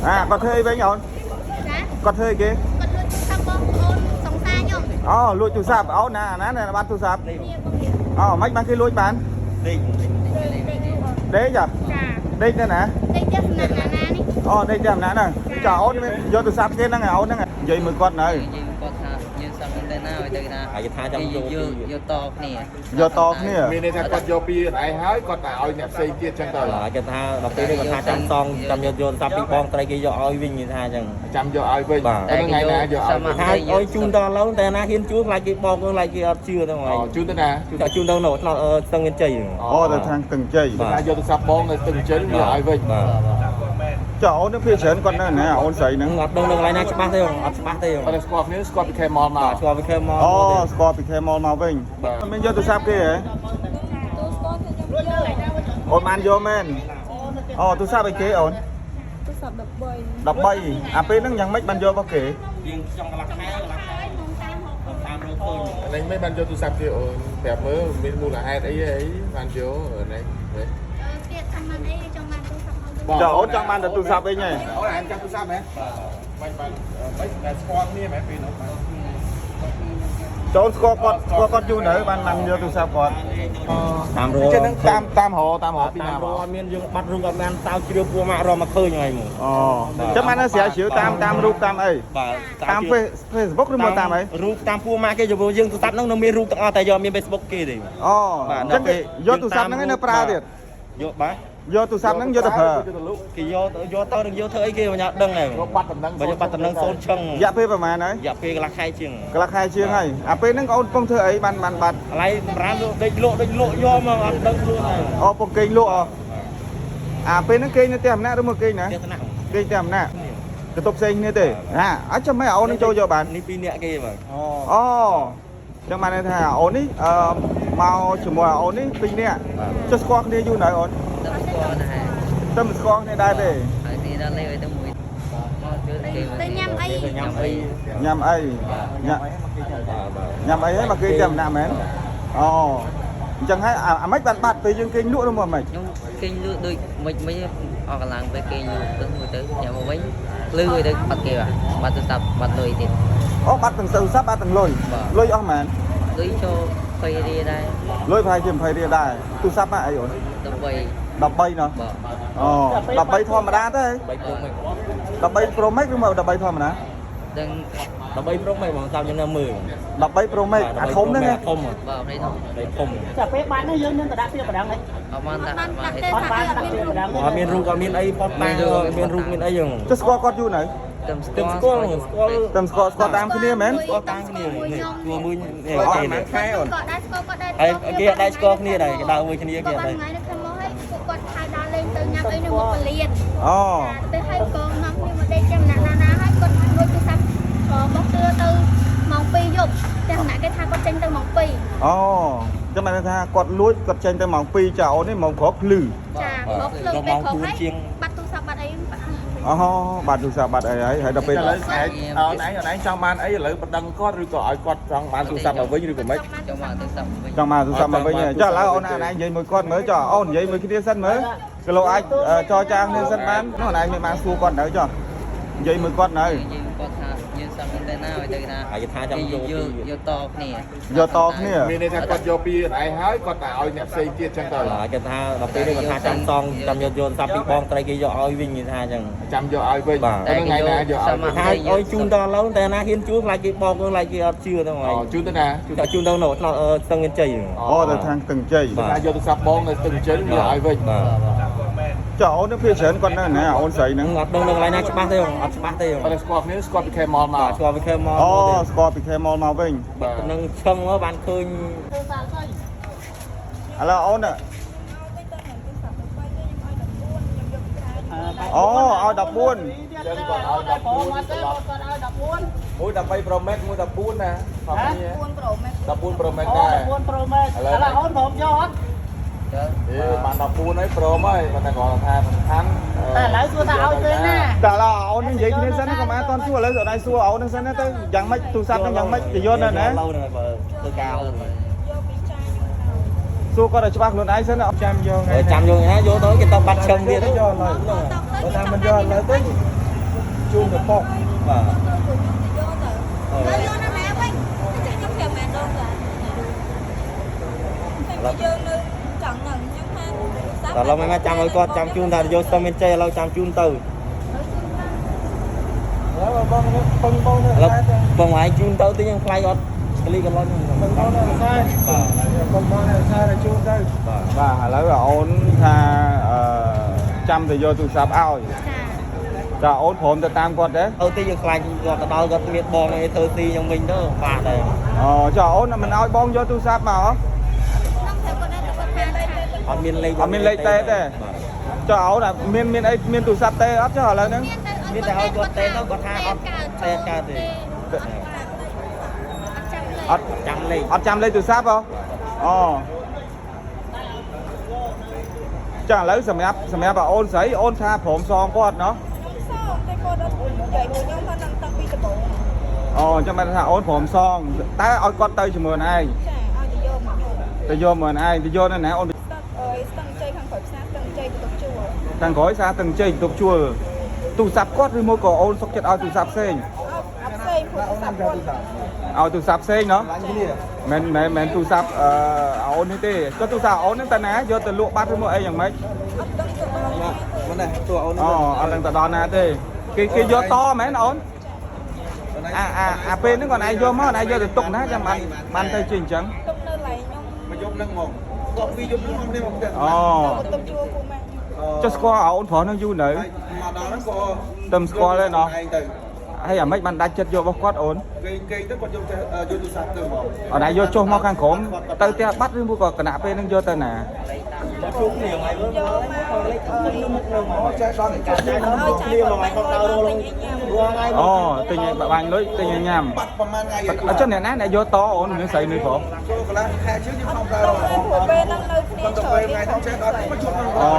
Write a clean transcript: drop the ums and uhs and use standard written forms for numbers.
អាគាត់ធ្វើអីវិញអូន ចា គាត់ធ្វើអីគេ គាត់លួចទូរស័ព្ទបងប្អូនសង្សារខ្ញុំ អូលួចទូរស័ព្ទអូនណាណាណាបាត់ទូរស័ព្ទ នេះបងនេះ អូមិនបានគេលួចបាន ដេក ដេកចា ចា ដេកទៅណា ដេកផ្ទះសំណាក់ណាណានេះ អូដេកតែម្នាក់ហ្នឹងចាអូនមានយកទូរស័ព្ទគេហ្នឹងអូនហ្នឹងនិយាយមួយគាត់នៅ និយាយគាត់ថាយើងសំទៅណាឲ្យទៅណា ហើយគេថាចាំយក យកយកតគ្នា យកតគ្នា មានន័យថាគាត់យកពីឯងហើយគាត់តែឲ្យអ្នកផ្សេងទៀតចឹងទៅ បាទគេថាដល់ពេលនេះគាត់ថាចាំសងចាំយកយកទូរស័ព្ទពីបងត្រីគេយកឲ្យវិញគេថាអញ្ចឹង ចាំយកឲ្យវិញ បាទ តែថ្ងៃណាយកឲ្យវិញ ថាឲ្យជូនដល់ឥឡូវតែណាហ៊ានជូនខ្លាចគេបោកខ្លាចគេអត់ជឿហ្នឹង អូ ហើយ ជូនទៅណាជូន ចាជូនទៅនៅថ្នាក់ស្ទឹងមានជ័យ អូទៅខាងទឹងជ័យ បាទ ថាយកទូរស័ព្ទបងនៅស្ទឹងជ័យយកឲ្យវិញ បាទ ចាអូននេះភាគច្រើនគាត់នៅណាអូនស្រីហ្នឹង អត់ដឹងនៅកន្លែងណាច្បាស់ទេអត់ច្បាស់ទេ គាត់ស្គាល់គ្នាស្គាល់ពីខេមលមក បាទស្គាល់ពីខេមក អូស្គាល់ពីខេមលមកវិញ បាទ មានយកទូរស័ព្ទគេហ៎អូនបានយកមែនអូទូរស័ព្ទអីគេអូន ទូរស័ព្ទ13 13អាពេលហ្នឹងយ៉ាងម៉េចបានយករបស់គេ ជាងចង់កន្លះខែកន្លះខែ ខ្ញុំតាមហក តាមរកឃើញ អានេះមិនបានយកទូរស័ព្ទគេអូនប្រាប់មើលមានមូលហេតុអីអីបានយកនេះ ទៀតចាំបានអីចង់បានទូរស័ព្ទមកវិញ ចាអូនចង់បានតែទូរស័ព្ទវិញហ៎ អូនអានចាប់ទូរស័ព្ទហ៎មិនបានមិនតែស្គាល់គ្នាមែនពេលនោះបាទ ចូលស្គាល់គាត់ស្គាល់គាត់យូរនៅបានបានយកទូរស័ព្ទគាត់ តាមរក ចឹងនឹងតាមតាមរតាមរពី តាម ណាមក រកអត់មានយើងបាត់រូបអត់បានតៅជ្រាវពួកម៉ាក់រកមកឃើញហ្នឹងមក អូចឹងបានស្រាវជ្រាវតាមតាមរូបតាមអី បាទ តាម Facebook ឬមកតាមអី រូបតាមពួកម៉ាក់គេយកយើងទូរស័ព្ទហ្នឹងនៅមានរូបទាំងអស់តែយកមាន Facebook គេទេ អូ បាទ ចឹងគេយកទូរស័ព្ទហ្នឹងឯងនៅប្រើទៀត យកបាទ យកទូរស័ព្ទហ្នឹងយកទៅប្រើ គេយកយកទៅនឹងយកធ្វើអីគេមិនដឹងដែរ យកបាត់តំណែង បើយកបាត់តំណឹងសូនឆឹង រយៈពេលប្រហែលហើយ រយៈពេលកន្លះខែជាង កន្លះខែជាងហើយអាពេលហ្នឹងអូនពងធ្វើអីបានបានបាត់ កន្លែងសម្រាប់លក់ដេកលក់ដេកលក់យកមកអត់ដឹងខ្លួនដែរ អូពងគេងលក់អូអាពេលហ្នឹងគេងនៅផ្ទះម្នាក់ឬមកគេងណា ផ្ទះថ្នាក់ គេងផ្ទះម្នាក់កន្ទប់ផ្សេងគ្នាទេណាអត់ចាំមិនអូននឹងចូលយកបាន នេះពីរនាក់គេបាទ អូចឹងបានន័យថាអូននេះអឺមកជាមួយអូននេះពីរនាក់ចុះស្គាល់គ្នាយូរនៅអូន ទៅស្គាល់ណាស់ តែមិនស្គាល់គ្នាដែរទេ ហើយនេះដល់លេទៅមួយមកជឿគេ ទៅញ៉ាំអី ញ៉ាំអី ញ៉ាំអីញ៉ាំញ៉ាំអីហើយមកគេចាំម្នាក់មែនអូអញ្ចឹងហើយអាម៉េចបានបាត់ពេលយើងគេងលក់ឬមកអាម៉េច ខ្ញុំគេងលក់ដូចមិនមិនអស់កម្លាំងពេលគេងលក់ទៅមួយទៅញ៉ាំមកវិញលឺទៅបាត់គេបាទបាត់ទូរស័ព្ទបាត់លុយទៀត អូបាត់ទាំងទូរស័ព្ទបាត់ទាំងលុយលុយអស់មែន លុយចូល20រៀលដែរ លុយប្រហែលជា20រៀលដែរទូរស័ព្ទមកអីអូន 13 13ណោះ បាទ អូ13ធម្មតាទេ 3 Pro Max 13 Pro Max ឬមក13ធម្មតា ដឹង 13 Pro Max បងតាមយើងនៅមើល 13 Pro Max អាធំហ្នឹងណា ធំ បាទនេះធំ ដីធំ ចាពេលបាននេះយើងនឹងទៅដាក់ពាក្យបណ្ដឹងហី អត់បានដាក់ បាន បាន ដាក់ទេថាអត់មានរូប អត់មានរូបអត់មានអីផុតតាំងមានរូបមានអីហ្នឹង ចុះស្គាល់គាត់យូរនៅ ទៅ ទៅស្គាល់ស្គាល់ តែស្គាល់ស្គាល់តាមគ្នាមែន ស្គាល់តាមគ្នានេះជួមួយនេះ អត់ គេនេះ មែនខែអូន គាត់ដែរស្គាល់គាត់ដែរ ហើយគេអត់ដែរស្គាល់គ្នាដែរគេដើរមួយគ្នាគេអត់ដែរ ថ្ងៃនៅខាងមកហើយពួកគាត់ហៅដើរលេងទៅញ៉ាំអីនៅមុខពលាន អូ ទៅហើយកងនាំគ្នាមកដេកចាំណាណាណាហើយគាត់លួចទូរស័ព្ទរបស់ទឿទៅម៉ោង2យប់តែខណៈគេថាគាត់ចេញទៅម៉ោង2 អូចឹងបានថាគាត់លួចគាត់ចេញទៅម៉ោង2ចាអូននេះម៉ោងគ្រាប់ភ្លឺ ចាគ្រប់ភ្លើងពេលគ្រប់ហើយបាត់ទូរស័ព្ទបាត់អីបាត់ អូបាត់ទូរស័ព្ទបាត់អីហើយហើយដល់ពេល ឥឡូវស្អែកអូនឯងអូនឯងចង់បានអីឥឡូវបណ្ដឹងគាត់ឬក៏ឲ្យគាត់ចង់បានទូរស័ព្ទមកវិញឬក៏មិន ចូលមកទៅសាប់វិញ ចង់មកទូរស័ព្ទមកវិញហើយចាឥឡូវអូនអានឯងនិយាយមួយគាត់មើលចាអូននិយាយមួយគ្នាសិនមើលគីឡូអាចចរចាគ្នាសិនបាននោះអូនឯងមានបានសួរគាត់នៅចានិយាយមួយគាត់នៅ និយាយគាត់ថាយើងសំទៅណាឲ្យទៅណា ហើយគេថាចាំយក យកយកតគ្នា យកតគ្នា មានន័យថាគាត់យកពីឯងហើយគាត់តែឲ្យអ្នកផ្សេងទៀតចឹងទៅ បាទគេថាដល់ពេលនេះគាត់ថាចាំសងចាំយកយកទូរស័ព្ទពីបងត្រីគេយកឲ្យវិញគេថាអញ្ចឹង ចាំយកឲ្យវិញ បាទ តែថ្ងៃណាយកឲ្យវិញ ថាឲ្យជូនដល់ឥឡូវតែណាហ៊ានជូនខ្លាចគេបោកខ្លាចគេអត់ជឿហ្នឹង អូ ហើយ ជូនទៅណាជូន ចាជូនទៅនៅថ្នាក់ស្ទឹងមានជ័យ អូទៅខាងទឹងជ័យ បាទ ថាយកទូរស័ព្ទបងនៅស្ទឹងជ័យយកឲ្យវិញ បាទ ចាអូននេះភាគច្រើនគាត់នៅណាអូនស្រីហ្នឹង អត់ដឹងនៅកន្លែងណាច្បាស់ទេអត់ច្បាស់ទេ គាត់ស្គាល់គ្នាស្គាល់ពីខេមលមក បាទស្គាល់ពីខេមក អូស្គាល់ពីខេមលមកវិញ បាទនឹងឆឹងមកបានឃើញ ឥឡូវអូនអូឲ្យ14 ចឹងគាត់ឲ្យ បងអត់ទេគាត់ឲ្យ14 មួយ13 Pro Max មួយ14ណាខំគ្នា 4 Pro Max 14 Pro Max អូ ដែរ 14 Pro Max ឥឡូវអូនព្រមយកអត់ ទៅ អេបាន14ហើយ Pro ហើយប៉ុន្តែគាត់ថាសំខាន់ តែឥឡូវសួរថាឲ្យពេលណា តែឥឡូវអូននឹងនិយាយគ្នាសិនកុំអាតន់សួរឥឡូវអូនឯងសួរអូននឹងសិនទៅយ៉ាងម៉េចទូរស័ព្ទនឹងយ៉ាងម៉េចទៅយកនៅណា ឥឡូវហ្នឹងបើធ្វើការ សួរគាត់ឲ្យច្បាស់ខ្លួនឯងសិន ចាំយកថ្ងៃ ចាំយកណាយកទៅគេទៅបាត់ឆឹងទៀត យកឡើយបើថាមិនយកឥឡូវទៅ ជូនទៅប៉ុក បាទ ទៅពួកខ្ញុំទៅយកទៅទៅយកនៅណាវិញ ចាខ្ញុំប្រាប់មែនដងតាតែយើងនៅចង់នឹងខ្ញុំថា តែឡូវមិនចាំឲ្យគាត់ចាំជូនថាយកស្ទឹងមានជ័យឥឡូវចាំជូនទៅ បងពឹងបងនៅ ឥឡូវបងឯងជូនទៅទីខ្ញុំខ្លាចអត់កលីកលុញ ពឹងបងនៅខ្សែ បាទ ពឹងបងនៅខ្សែជូនទៅ បាទ បាទឥឡូវអូនថាអឺចាំទៅយកទូរស័ព្ទឲ្យ ចា ចាអូនព្រមទៅតាមគាត់ទេ ទៅទីយើងខ្លាចគាត់ទៅដល់គាត់មានបងអីធ្វើស៊ីខ្ញុំវិញទៅបាទដែរ អូចាអូនមិនឲ្យបងយកទូរស័ព្ទមកហ៎ ខ្ញុំប្រាប់គាត់ដែរតែគាត់ថាថា អត់មានលេខ អត់មានលេខទេទេចាអូនមានមានអីមានទូរស័ព្ទទេអត់ចុះឥឡូវហ្នឹង មានតែឲ្យគាត់ទេទៅគាត់ថាអត់ទេកើតទេ អត់ចាំលេខ អត់ ចាំលេខ អត់ចាំលេខទូរស័ព្ទហ៎អូចាឥឡូវសម្រាប់សម្រាប់អូនស្រីអូនថាព្រមសងគាត់ណោះ ខ្ញុំសងតែគាត់អត់និយាយមួយខ្ញុំថានឹងតាំងពីដំបូង អូអញ្ចឹងបានថាអូនព្រមសងតែឲ្យគាត់ទៅជាមួយឯង ចាឲ្យទៅយកមកខ្ញុំ ទៅយកមួយឯងទៅយកនៅណាអូន ស្ទឹងអើយស្ទឹងជ័យខាងក្រោយផ្សារស្ទឹងជ័យទៅជួល ខាងក្រោយសារទាំងជ័យទុកជួលទូរស័ព្ទគាត់ឬមួយក៏អូនសុកចិត្តឲ្យទូរស័ព្ទផ្សេង អត់ផ្សេងព្រោះទូរស័ព្ទគាត់ ឲ្យទូរស័ព្ទផ្សេងណោះមិនមែនមិនទូរស័ព្ទអឺអូននេះទេចុះទូរស័ព្ទអូនហ្នឹងតាណាយកទៅលក់បាត់ឬមួយអីយ៉ាងម៉េច អត់ដឹងទៅដល់ណាទេ មិនដែរតួអូន អូអត់ដឹងទៅដល់ណាទេគេគេយកតមែនអូនអាអាអាពេលហ្នឹងគាត់ឯងយកមកឯងយកទៅទុកណាចាំបានបានទៅជាអញ្ចឹង ទុកនៅឡៃខ្ញុំ មកយប់ហ្នឹងហ្មងគាត់ពីយប់ហ្នឹងមកនេះមកផ្ទះ អូ ទៅទុកជួលពូម៉ាក់ ចុះស្គាល់អូនប្រុសហ្នឹងយូរនៅ មកដល់ហ្នឹងក៏ តែស្គាល់ទេណោះ ឯងទៅ ហើយអាម៉េចបានដាច់ចិត្តយករបស់គាត់អូន គេគេទៅគាត់យកយកទូរស័ព្ទទៅហ្មង អត់ឯងយកចុះមកខាងក្រោមទៅផ្ទះបាត់ឬមួយក៏គណៈពេលហ្នឹងយកទៅណា ជួបគ្នាថ្ងៃមើល យកមក លេខទៅមុខនៅមក ចេះដល់ ចាស់ចាស់ដល់គ្នាមួយថ្ងៃគាត់ដើររលងរាល់ថ្ងៃ អូទិញឲ្យបាញ់លុយទិញឲ្យញ៉ាំ បាត់ប្រហែលថ្ងៃ អត់ចុះអ្នកណាអ្នកយកតអូននឹងស្រីនេះប្រុស ចូលកន្លះខែជឿយើងខំប្រើ ទុកនៅព្រោះពេលហ្នឹងនៅគ្នា គាត់ទៅ ច្រើន ពេលថ្ងៃហ្នឹងចេះដល់មកជួប អូ